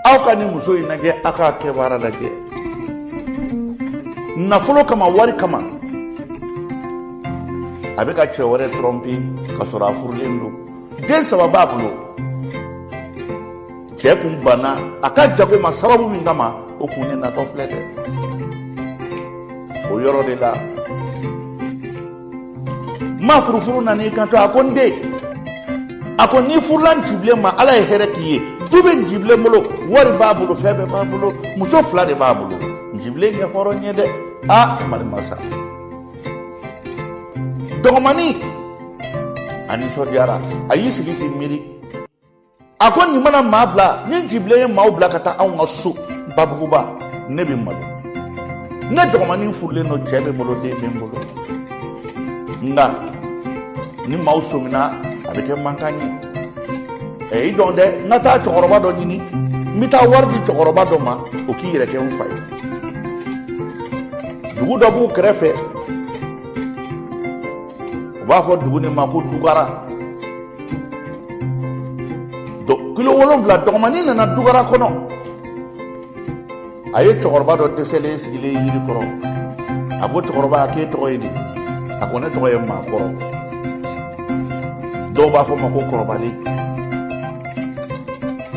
Aw ka nin muso in lajɛ, aw k'a kɛbaara lajɛ. Nafolo kama, wari kama, a bɛ ka cɛ wɛrɛ tromper ka sɔrɔ a furulen don. Den 3 b'a bolo. Cɛ kun banna a ka jago ma sababu min kama, o kun ne natɔ filɛ dɛ. O yɔrɔ de la, ma furufuru nana i kanto, a ko n den, a ko n'i furula Ncibilen ma, Ala ye hɛrɛ k'i ye. Du bɛ Ncibilen bolo, wari b'a bolo, fɛn bɛɛ b'a bolo, muso 2 de b'a bolo. Ncibilen ye hɔrɔn ye dɛ. Aa, marimasa dɔgɔmani a nisɔndiyara, a y'i sigi k'i miiri. A ko nin mana maa bila, ni Ncibilen ye maaw bila ka taa anw ka so Babuguba, ne bɛ malo. Ne dɔgɔmanin furulen don, cɛ bɛ n bolo, den bɛ n bolo, nka ni maaw sɔmina, a bɛ kɛ mankan ye. Ɛ, i dɔn dɛ, n ka taa cɛkɔrɔba dɔ ɲini, n bɛ taa wari di cɛkɔrɔba dɔ ma, o k'i yɛrɛ kɛ n fa ye. Dugu dɔ b'u kɛrɛfɛ, u b'a fɔ dugu nin ma ko Dugara. Kilo 7, dɔgɔmanin nana Dugara kɔnɔ. A ye cɛkɔrɔba dɔ dɛsɛlen sigilen yiri kɔrɔ. A ko cɛkɔrɔba, a k'e tɔgɔ ye di? A ko ne tɔgɔ ye Maakɔrɔ, dɔw b'a fɔ ma ko Kɔrɔbalen.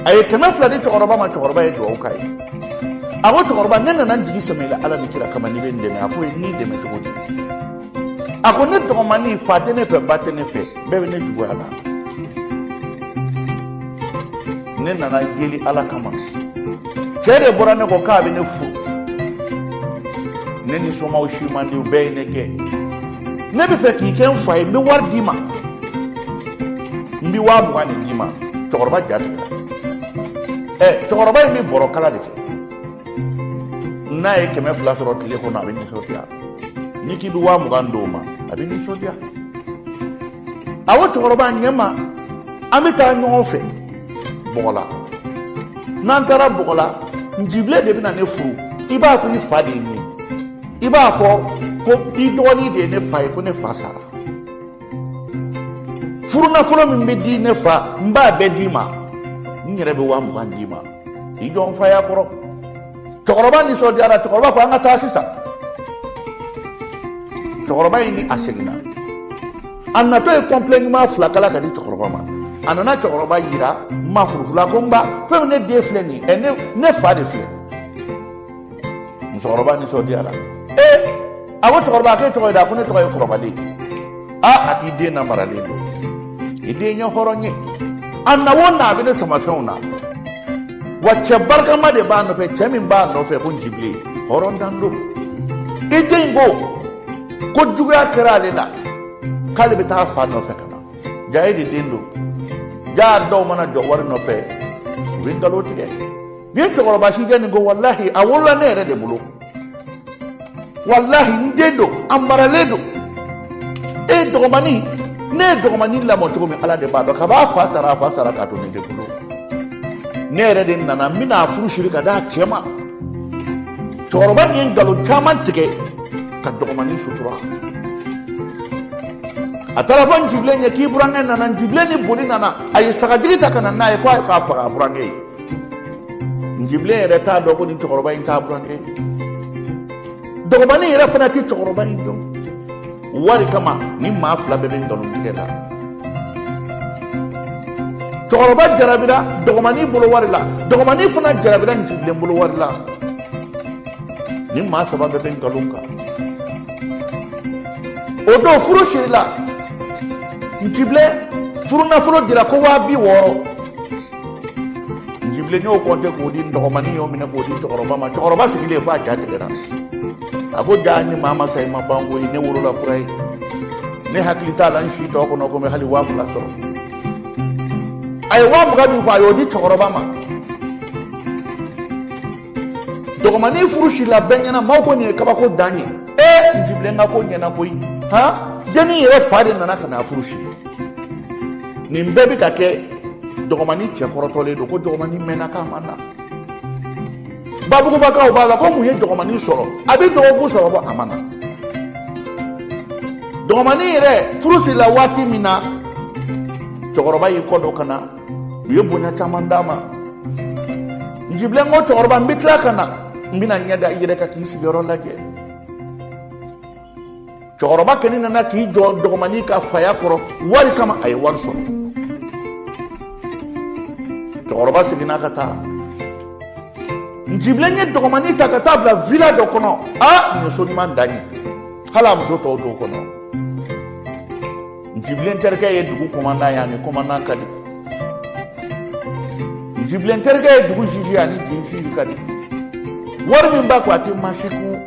A ye 200 di cɛkɔrɔba ma. Cɛkɔrɔba ye dugawu k'a ye. A ko cɛkɔrɔba, ne nana n jigi sɛmɛ i la Ala ni kira kama, n'i bɛ n dɛmɛ. A ko n k'i dɛmɛ cogo di? A ko ne dɔgɔmanin, fa tɛ ne fɛ, ba tɛ ne fɛ, bɛɛ bɛ ne juguya la. Ne nana deli Ala kama. Cɛ de bɔra ne kɔ k'a bɛ ne furu. Ne ni somaw si man di, u bɛɛ ye ne gɛn. Ne bɛ fɛ k'i kɛ n fa ye, n bɛ wari d'i ma, n bɛ 20,000 de d'i ma. Cɛkɔrɔba ja tigɛra. Ɛ, cɛkɔrɔba in bɛ bɔrɔ kala de kɛ. N'a ye 200 sɔrɔ tile kɔnɔ, a bɛ nisɔndiya. N'i k'i bɛ 20,000 d'o ma, a bɛ nisɔndiya. A ko cɛkɔrɔba ɲɛ ma, an bɛ taa ɲɔgɔn fɛ Bɔgɔla. N'an taara Bɔgɔla, Ncibilen de bɛna ne furu. I b'a fɔ i fa de ye n ye, i b'a fɔ ko i dɔgɔnin de ye ne fa ye, ko ne fa sara. Furunafolo min bɛ di ne fa, n b'a bɛɛ d'i ma. N yɛrɛ bɛ 20,000 d'i ma, i jɔ n faya kɔrɔ. Cɛkɔrɔba nisɔndiyara. Cɛkɔrɔba ko an ka taa sisan. Cɛkɔrɔba in ni a seginna, a natɔ ye complet ɲuman 2 kala ka di cɛkɔrɔba ma. A nana cɛkɔrɔba yira ma furufuru. A ko n ba, fɛn min ne den filɛ nin ye, ɛ, ne fa de filɛ. Musokɔrɔba nisɔndiyara. Ee, a ko cɛkɔrɔba, k'e tɔgɔ ye di? A ko ne tɔgɔ ye Kɔrɔbalen. Aa, a k'i den namaralen don, i den ye hɔrɔn ye. A na o na, a bɛ ne sama fɛnw na wa. Cɛ barikama de b'a nɔfɛ, cɛ min b'a nɔfɛ ko Ncibilen, hɔrɔn dan don. I den ko ko juguya kɛra ale la, k'ale bɛ taa fa nɔfɛ ka na. Ja e de den don. Ja dɔw mana jɔ wari nɔfɛ, u bɛ nkalon tigɛ. Nin cɛkɔrɔba sijɛ nin ko walahi, a wolola ne yɛrɛ de bolo, walahi n den don, a maralen don. E dɔgɔmanin, ne ye dɔgɔmanin lamɔ cogo min, Ala de b'a dɔn. Kab'a fa sara, a fa sara k'a to ne de bolo. Ne yɛrɛ de nana n bɛna a furu siri ka d'a cɛ ma. Cɛkɔrɔba nin ye nkalon caman tigɛ ka dɔgɔmanin sutura. A taara fɔ Ncibilen ye k'i burankɛ nana. Ncibilen ni boli nana, a ye sagajigi ta ka na n'a ye ko a k'a faga a burankɛ ye. Ncibilen yɛrɛ t'a dɔn ko nin cɛkɔrɔba in t'a burankɛ ye. Dɔgɔmanin yɛrɛ fana tɛ cɛkɔrɔba in dɔn. Wari kama, ni maa 2 bɛɛ bɛ nkalon tigɛ la. Cɛkɔrɔba jarabira dɔgɔmanin bolo wari la, dɔgɔmanin fana jarabira Ncibilen bolo wari la. Ni maa 3 bɛɛ bɛ nkalon kan. O don furu sirila. Ncibilen furunafolo dira ko 60,000. Ncibilen y'o kɔnte k'o di dɔgɔmanin, y'o minɛ k'o di cɛkɔrɔba ma. Cɛkɔrɔba sigilen f'a ja tigɛra. A ko ja ni maa ma sa, i ma ban koyi. Ne wolola kura ye, ne hakili t'a la n si tɔ kɔnɔ ko n bɛ hali 2000 sɔrɔ. A ye 20,000 min fɔ, a y'o di cɛkɔrɔba ma. Dɔgɔmanin furu sirila bɛɛ ɲɛna. Maaw ko nin ye kabako dan ye. Ee, Ncibilen ka ko ɲɛna koyi. Han, dennin yɛrɛ fa de nana ka na furu siri. Nin bɛɛ bɛ ka kɛ, dɔgɔmanin cɛ kɔrɔtɔlen don ko dɔgɔmanin mɛnna k'a ma na. Babugubakaw b'a la ko mun ye dɔgɔmanin sɔrɔ, a bɛ dɔgɔkun 3 bɔ, a ma na. Dɔgɔmanin yɛrɛ furu sirila waati min na, cɛkɔrɔba y'i kɔ don ka na, u ye bonya caman d'a ma. Ncibilen Njibilen ko cɛkɔrɔba n bɛ tila ka na n bɛna ɲɛ da i yɛrɛ kan k'i sigiyɔrɔ lajɛ. Cɛkɔrɔba kɛni nana k'i jɔ dɔgɔmanin ka faya kɔrɔ wari kama, a ye wari sɔrɔ. Cɛkɔrɔba seginna ka taa. Njibilen ye dɔgɔmanin ta ka taa bila villa dɔ kɔnɔ. Aa, nin ye so ɲuman dan ye, hali a muso tɔw t'o kɔnɔ. Njibilen terikɛ ye dugu kɔmandan ye, a ni kɔmandan ka di. Njibilen terikɛ ye dugu juge ye, a ni juge ka di. Wari min b'a kun, a tɛ maa si kun.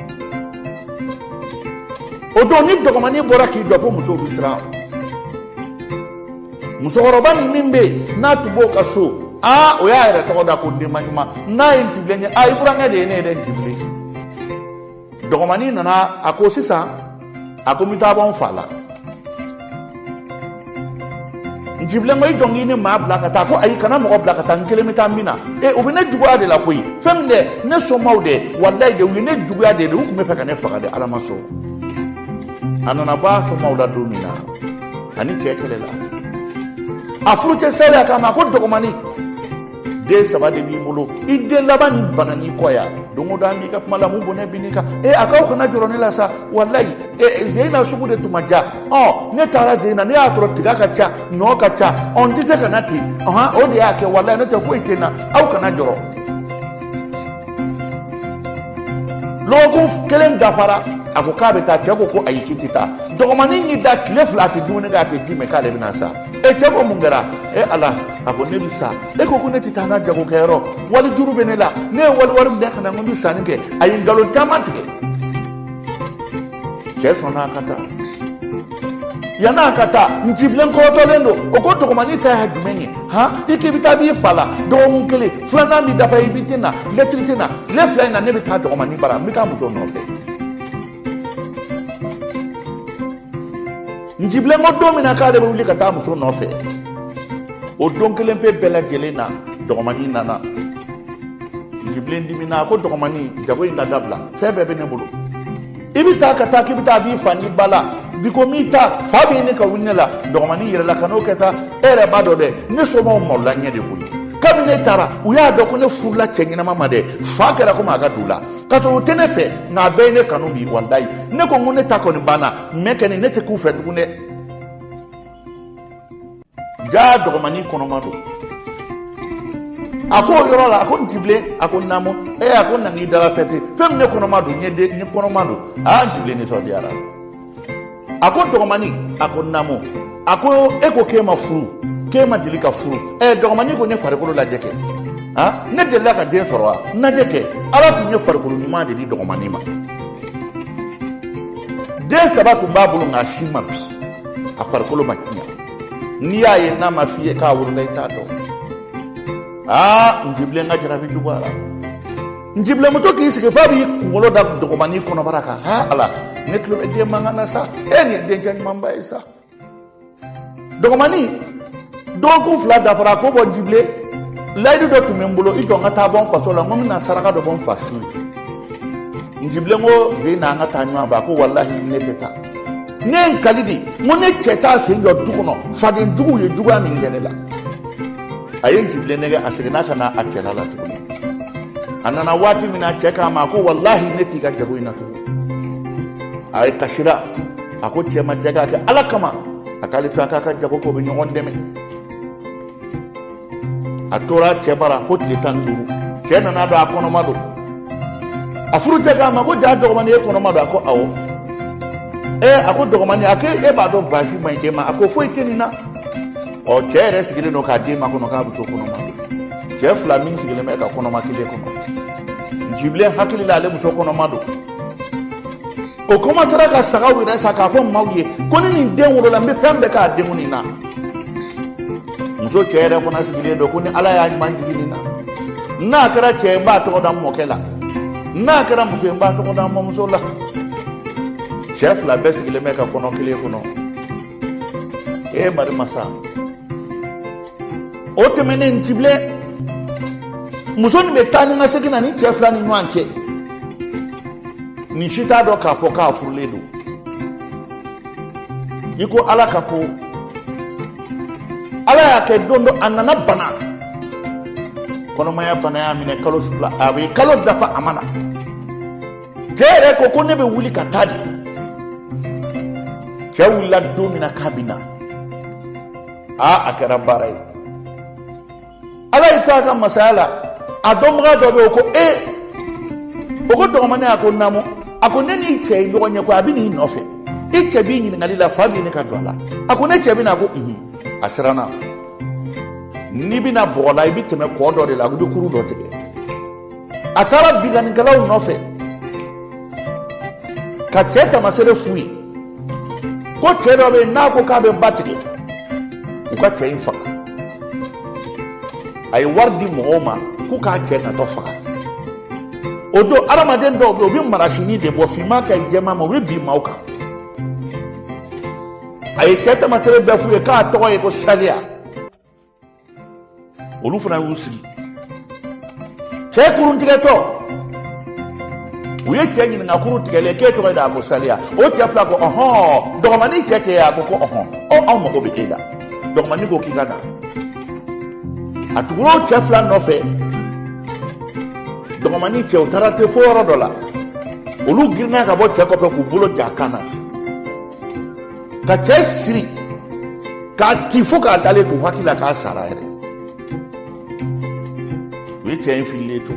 O don ni dɔgɔmanin bɔra k'i jɔ fo musow bɛ siran. Musokɔrɔba nin min bɛ yen n'a tun b'o ka so, aa, o y'a yɛrɛ tɔgɔ da ko denba ɲuman. N'a ye Njibilen ye, aa, i burankɛ de ye ne ye dɛ, Njibilen. Dɔgɔmanin nana, a ko sisan, a ko n bɛ taa bɔ n fa la. Njibilen ko i jɔn k'i ni maa bila ka taa. Ko ayi, kana mɔgɔ bila ka taa, n kelen bɛ taa n bɛ na. E, u bɛ ne juguya de la koyi. Fɛn min dɛ, ne somaw dɛ, walayi de, u ye ne juguya de, u tun bɛ fɛ ka ne faga de, Ala ma sɔn. A nana bɔ a somaw la don min na, ani cɛ kɛlɛla. A furucɛ salen, a k'a ma ko dɔgɔmanin, den saba de b'i bolo, i den laban ni bana n'i kɔ yan, don o don an b'i ka kuma la, mun bɔnɛ bin n'i kan. E, a k'aw kana jɔrɔ ne la sa, walayi, e, Zeyina sugu de tun ma diya. Ɔ, ne taara Zeyina, ne y'a sɔrɔ tiga ka ca, ɲɔ ka ca, ɔ, n tɛ se ka na ten, ɔhɔn, o de y'a kɛ, walayi, ne tɛ foyi tɛ n na, aw kana jɔrɔ. Lɔgɔkun kelen dafara, a ko k'a bɛ taa. Cɛ ko ko ayi, k'i tɛ taa. Dɔgɔmanin y'i da tile 2, a tɛ dumuni kɛ, a tɛ ji min, k'ale bɛna sa. E, cɛ ko mun kɛra? E Ala, a ko ne bɛ sa. E ko ko ne tɛ taa n ka jagokɛyɔrɔ, wali juru bɛ ne la, ne ye wali wari minɛ ka na, n ko n bɛ sanni kɛ. A ye nkalon caman tigɛ. Cɛ sɔnna a ka taa. Yann'a ka taa, Njibilen kɔrɔtɔlen don. O ko dɔgɔmanin ta ye jumɛn ye? Han, i k'i bɛ taa b'i fa la, dɔgɔkun kelen filanan bɛ dafa, i bɛ tɛ na, lɛtiri tɛ na. Tile 2 in na, ne bɛ taa dɔgɔmanin bara, n bɛ taa muso nɔfɛ. Njibilen ko don min na k'ale bɛ wuli ka taa muso nɔfɛ, o don kelen pe bɛɛ lajɛlen na, dɔgɔmanin nana. Njibilen dimina, a ko dɔgɔmanin, jago in ka dabila, fɛn bɛɛ bɛ ne bolo. I bɛ taa ka taa k'i bɛ taa b'i fa n'i ba la bi, ko m'i ta fa b'i ni ka wuli ne la. Dɔgɔmanin yɛrɛ la, ka n'o kɛ taa, e yɛrɛ b'a dɔn dɛ, ne somaw malola ɲɛ de koyi. Kabini ne taara, u y'a dɔn ko ne furula cɛ ɲɛnama ma dɛ, fa kɛra komi a ka du la, ka sɔrɔ u tɛ ne fɛ, nka a bɛɛ ye ne kanu bi, walayi. Ne ko n ko ne ta kɔni banna, mɛ kɛni ne tɛ k'u fɛ tugun dɛ. Jaa, dɔgɔmanin kɔnɔma don. A ko o yɔrɔ la, a ko Njibilen, a ko naamu. E, a ko na k'i dala fɛte, fɛn min ne kɔnɔma don, n ye den, n ye kɔnɔma don. Aa, Njibilen nisɔndiyara. A ko dɔgɔmanin, a ko naamu. A ko e ko k'e ma furu, k'e ma deli ka furu. Ɛ, dɔgɔmanin ko ne farikolo lajɛ kɛ, han, ne delila ka den sɔrɔ wa? N lajɛ kɛ. Ala tun ye farikolo ɲuman de di dɔgɔmanin ma. Den 3 tun b'a bolo, nka a si ma bi, a farikolo ma tiɲɛ. N'i y'a ye n'a ma f'i ye k'a wolola, i t'a dɔn. Aa, Njibilen ka jarabi juguyara. Njibilenmuso k'i sigi f'a b'i kunkolo da dɔgɔmanin kɔnɔbara kan. Ha Ala, ne tulo bɛ den mankan na sa. E, nin ye dencɛ ɲumanba ye sa. Dɔgɔmanin, dɔgɔkun 2 dafara, a ko bɔ Njibilen, layidu dɔ tun bɛ n bolo, i jɔ n ka taa bɔ n faso la, n ko n bɛna saraka dɔ bɔ n fa su ye. Njibilen ko Zeyina, an ka taa ɲɔgɔn fɛ. A ko walahi, ne tɛ taa, ne ye n kali de, n ko ne cɛ t'a sen jɔ du kɔnɔ, faden juguw ye juguya min kɛ ne la. A ye Njibilen nɛgɛ, a seginna ka na a cɛla la tuguni. A nana waati min na, cɛ k'a ma, a ko walahi, ne t'i ka jago in na tugun. A ye kasira, a ko cɛ ma cɛ k'a kɛ Ala kama, a k'ale to a k'a ka jago kɛ, o bɛ ɲɔgɔn dɛmɛ. A tora cɛ bara fo tile 15. Cɛ nana dɔn a kɔnɔma don. A furucɛ k'a ma ko jaa dɔgɔmanin, e kɔnɔma don? A ko awɔ. Ɛ, a ko dɔgɔmanin, a ko e b'a dɔn baasi man ɲi e ma? A ko foyi tɛ nin na. Ɔ, cɛ yɛrɛ sigilen don k'a den makɔnɔ k'a muso kɔnɔma don. Cɛ 2 min sigilen bɛ ka kɔnɔma kelen kɔnɔ, Njibilen hakili la ale muso kɔnɔma don. O kɔmasera ka sagaw yɛrɛ san k'a fɔ maaw ye ko ni nin den wolola, n bɛ fɛn bɛɛ k'a denw nin na. Muso cɛ yɛrɛ fana sigilen don ko ni Ala y'a ɲuman jigin nin na, n'a kɛra cɛ ye, n b'a tɔgɔ da n mɔkɛ la, n'a kɛra muso ye, n b'a tɔgɔ da n mɔmuso la. Cɛ 2 bɛɛ sigilen bɛ ka kɔnɔ kelen kɔnɔ. E mari masa, o tɛmɛnen, Njibilen muso nin bɛ taa ni ka segin na ni cɛ 2 ni ɲɔgɔn cɛ. Nin si t'a dɔn k'a fɔ k'a furulen don. I ko Ala ka ko, Ala y'a kɛ don dɔ a nana bana. Kɔnɔmaya bana y'a minɛ kalo 2, a bɛ kalo dafa a ma na. Cɛ yɛrɛ ko ko ne bɛ wuli ka taa de. Cɛ wulila don min na k'a bɛ na, aa, a kɛra baara ye. Ala y'i to a ka masaya la, a dɔnbaga dɔ bɛ yen, o ko e, o ko dɔgɔmani, a ko naamu, a ko ne n'i cɛ ye ɲɔgɔn ye ko a bɛ n'i nɔfɛ, i cɛ b'i ɲininkali la, fa b'i ne ka don a la. A ko ne cɛ bɛ na? A ko unhun. A siranna. N'i bɛna bɔgɔ la, i bɛ tɛmɛ kɔ dɔ de la, i bɛ kuru dɔ tigɛ. A taara binkannikɛlaw nɔfɛ ka cɛ tamasere f'u ye ko cɛ dɔ bɛ yen, n'a ko k'a bɛ ba tigɛ, u ka cɛ in faga. A ye wari di mɔgɔw ma k'u k'a cɛ natɔ faga. O don, adamaden dɔw bɛ yen, u bɛ marasini de bɔ, finman ka ɲi jɛman ma, u bɛ bin maaw kan. A ye cɛ tamasere bɛɛ f'u ye k'a tɔgɔ ye ko Saliya. Olu fana y'u sigi. Cɛ kurun tigɛtɔ, u ye cɛ ɲininka kurun tigɛlen, k'e tɔgɔ ye di? A ko Saliya. O cɛ fila ko ɔhɔn, dɔgɔmani cɛ tɛ ye? A ko ko ɔhɔn, ɔ anw mago bɛ e la. Dɔgɔmani ko k'i ka na. A tugura o cɛ fila nɔfɛ. Dɔgɔmani cɛ, u taara te fo yɔrɔ dɔ la, olu girinna ka bɔ cɛ kɔfɛ k'u bolo ja kan na ten ka cɛ siri k'a ci fo k'a dalen k'u hakili la k'a sara yɛrɛ. U ye cɛ in fililen to.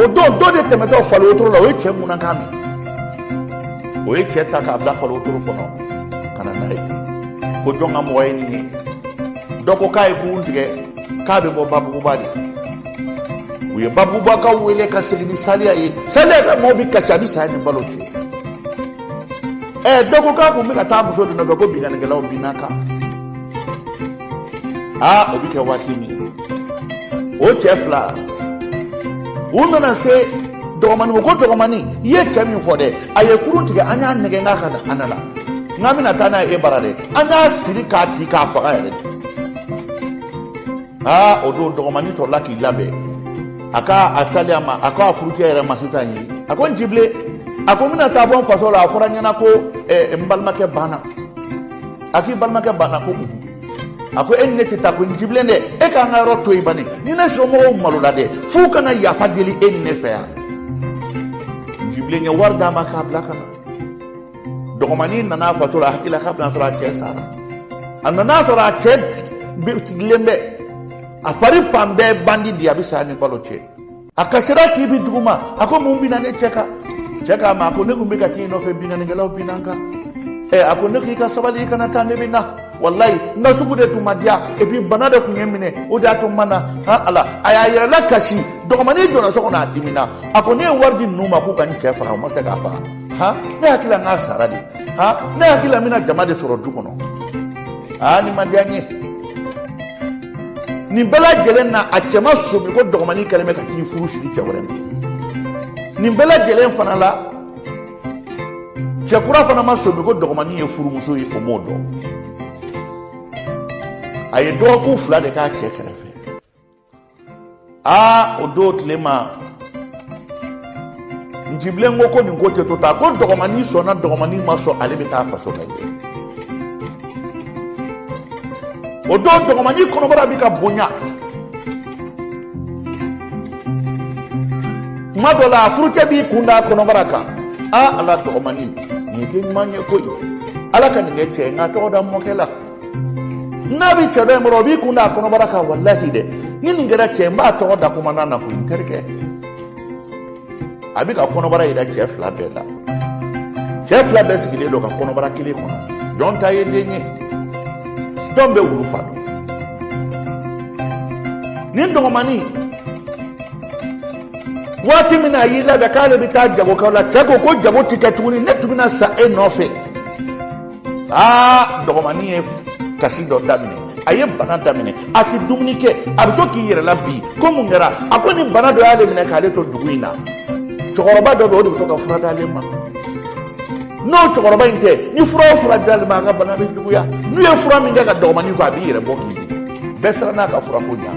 O don, dɔ de tɛmɛtɔ fali wotoro la, o ye cɛ ŋunakan mɛn. O ye cɛ ta k'a bila fali wotoro kɔnɔ ka na n'a ye ko jɔn ka mɔgɔ ye nin ye? Dɔ ko k'a ye kurun tigɛ, k'a bɛ bɔ Babuguba de. U ye Babugubakaw wele ka segin ni Saliya ye. Saliya ka maaw bɛ kasi, a bɛ saya ni balo cɛ. Dɔ ko k'a kun bɛ ka taa muso de nɔfɛ, ko binkannikɛlaw binna kan. Aa, o bɛ kɛ waati min, o cɛ fila u nana se dɔgɔmani ma ko dɔgɔmani, i ye cɛ min fɔ dɛ, a ye kurun tigɛ, an y'a nɛgɛ k'a ka na, a nana, n k'an bɛna taa n'a ye e bara dɛ, an y'a siri k'a ci k'a faga yɛrɛ de. Aa, o don dɔgɔmani tɔla k'i labɛn, a ka a Saliya ma, a ko a furucɛ yɛrɛ ma sisan ye, a ko n jibilen, a ko n bɛna taa bɔ n faso la, a fɔra n ɲɛna ko n balimakɛ banna. A k'i balimakɛ banna? Ko a ko e ni ne tɛ taa ko n jibilen dɛ, e k'an ka yɔrɔ to yen bani, ni ne somɔgɔw malola dɛ, f'u kana yafa deli e ni ne fɛ yan. N jibilen ye wari d'a ma k'a bila ka na. Dɔgɔmani nana a faso la, a hakili la k'a bɛna sɔrɔ a cɛ sara. A nana sɔrɔ a cɛ tigilen bɛ, a fari fan bɛɛ bandi di, a bɛ saya ni balo cɛ. A kasira k'i bi duguma. A ko mun binna ne cɛ kan? Cɛ k'a ma, a ko ne kun bɛ ka t'i nɔfɛ, binkannikɛlaw binna n kan. A ko ne k'i ka sabali, i kana taa, ne bɛ na. Walayi, n ka sugu de tun ma diya, et puis bana de tun ye n minɛ, o de y'a to n ma na. Han ala, a y'a yɛrɛ lakasi. Dɔgɔmani donna so kɔnɔ, a dimina. A ko ne ye wari di ninnu ma k'u ka n cɛ faga, u ma se k'a faga. Han, ne hakili la n k'a sara de. Han, ne hakili la n bɛna jama de sɔrɔ du kɔnɔ. Aa, nin ma diya n ye. Nin bɛɛ lajɛlen na, a cɛ ma somi ko dɔgɔmani kɛlen bɛ ka t'i furu siri cɛ wɛrɛ ma. Nin bɛɛ lajɛlen fana la, cɛkura fana ma somi ko dɔgɔmani ye furumuso ye, o m'o dɔn. A ye dɔgɔkun 2 de k'a cɛ kɛrɛfɛ. Aa, o don tile ma, Njibilen ko ko nin ko tɛ to ta, ko dɔgɔmani sɔnna, dɔgɔmani ma sɔn, ale bɛ taa faso lajɛ. O don dɔgɔmani kɔnɔbara bɛ ka bonya. Kuma dɔ la, a furucɛ b'i kun da kɔnɔbara kan. Aa ala, dɔgɔmani nin ye den ɲuman ye koyi, ala ka nin kɛ cɛ ye, nka tɔgɔ da mɔkɛ la. N'a bɛ cɛ dɔ in kɔrɔ, o b'i kun da a kɔnɔbara kan. Walahi dɛ, ni nin kɛra cɛ, n b'a tɔgɔ da komandan na koyi, n terikɛ. A bɛ ka kɔnɔbara yira cɛ fila bɛɛ la. Cɛ fila bɛɛ sigilen don ka kɔnɔbara kelen kɔnɔ. Jɔn ta ye den ye? Jɔn bɛ wulu fa dɔn? Nin dɔgɔmani, waati min na a y'i labɛn k'ale bɛ taa jagokɛyɔrɔ la, cɛ ko ko jago tɛ kɛ tuguni, ne tun bɛna sa e nɔfɛ. Aa, dɔgɔmani ye kasi dɔ daminɛ, a ye bana daminɛ, a tɛ dumuni kɛ, a bɛ to k'i yɛrɛ la bi. Ko mun kɛra? A ko ni bana dɔ y'ale minɛ k'ale to dugu in na, cɛkɔrɔba dɔ bɛ, o de bɛ to ka fura d'ale ma. N'o cɛkɔrɔba in tɛ, ni fura o fura d'ale ma, a ka bana bɛ juguya. N'u ye fura min kɛ ka dɔgɔmani kɔ, a b'i yɛrɛ bɔ k'i bin. Bɛɛ siran n'a ka furako ɲɛ.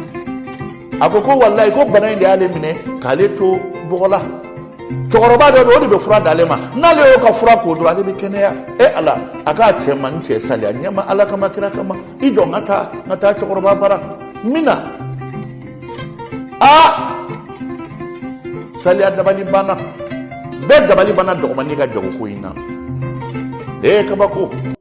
A ko ko walayi, ko bana in de y'ale minɛ k'ale to bɔgɔ la. Cɛkɔrɔba dɔ bɛ, o de bɛ fura d'ale ma, n'ale y'o ka fura ko dɔrɔn, ale bɛ kɛnɛya. E ala, a k'a cɛ ma, n cɛ Saliya, ɲɛma ala kama, kira kama, i jɔ n ka taa, n ka taa cɛkɔrɔba bara. N bɛ na. Aa, Saliya dabali banna, bɛɛ dabali banna dɔgɔmanin ka jagoko in na. Ee, kabako.